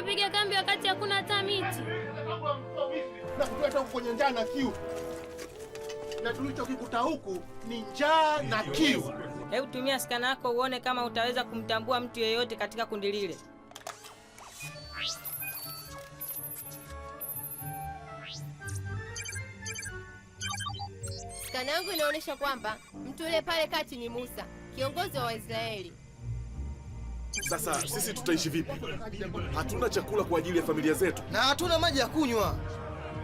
kupiga kambi wakati hakuna hata miti? Na kutuleta huku kwenye njaa na kiu, na tulichokikuta huku ni njaa na kiu. Hebu tumia skana yako uone kama utaweza kumtambua mtu yeyote katika kundi lile. Skana yangu inaonyesha kwamba mtu yule pale kati ni Musa, kiongozi wa Waisraeli. Sasa sisi tutaishi vipi? Hatuna chakula kwa ajili ya familia zetu. Na hatuna maji ya kunywa.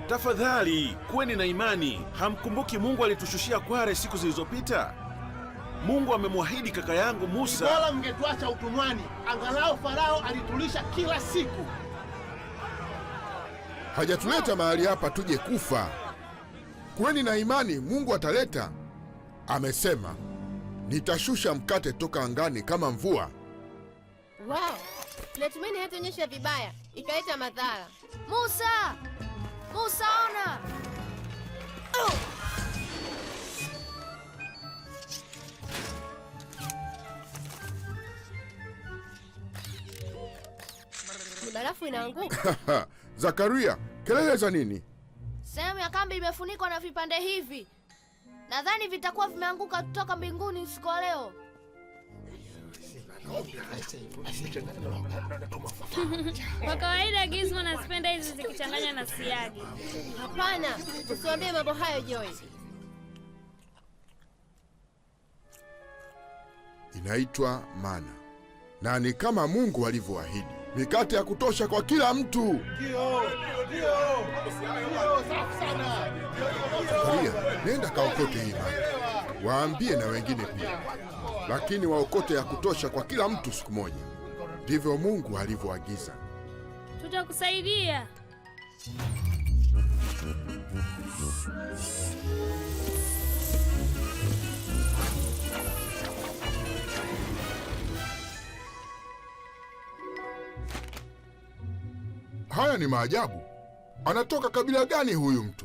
Tafadhali kuweni na imani. Hamkumbuki Mungu alitushushia kware siku zilizopita? Mungu amemwahidi kaka yangu Musa. Bora mngetuacha utumwani, angalau Farao alitulisha kila siku. Hajatuleta mahali hapa tuje kufa. Kuweni na imani, Mungu ataleta. Amesema, nitashusha mkate toka angani kama mvua. Wow, natumaini hatonyesha vibaya ikaleta madhara. Musa! Musa, ona! Ni barafu inaanguka. Zakaria, kelele za nini? Sehemu ya kambi imefunikwa na vipande hivi. Nadhani vitakuwa vimeanguka kutoka mbinguni usiku wa leo. Kwa kawaida Gizmo nazipenda hizi zikichanganywa na siagi. Hapana, usiwaambie mambo hayo Joy. Inaitwa mana, na ni kama Mungu alivyoahidi, mikate ya kutosha kwa kila mtu. Ndio, ndio, ndio, safi sana. Zakaria, nenda kaokote hii mana, waambie na wengine pia, lakini waokote ya kutosha kwa kila mtu siku moja. Ndivyo Mungu alivyoagiza. Tutakusaidia. Haya ni maajabu. Anatoka kabila gani huyu mtu?